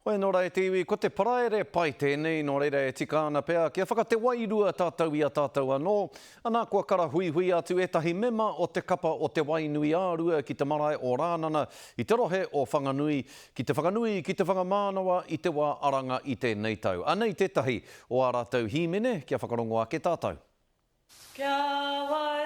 Hoi anō rā e te iwi, ko te Paraire pai tēnei, nō reira e tika ana pea kia whakatewairua tātou i a tātou anō. Ana, kua karahuihui atu ētahi mema o te kapa o Te Wainui-ā-Rua ki te marae o Rānana i te rohe o Whanganui ki te whakanui, ki te whakamānawa i te wā aranga i tēnei tau. Anei tētahi o ā rātou hīmene kia whakarongo ake tātou. Kia wai.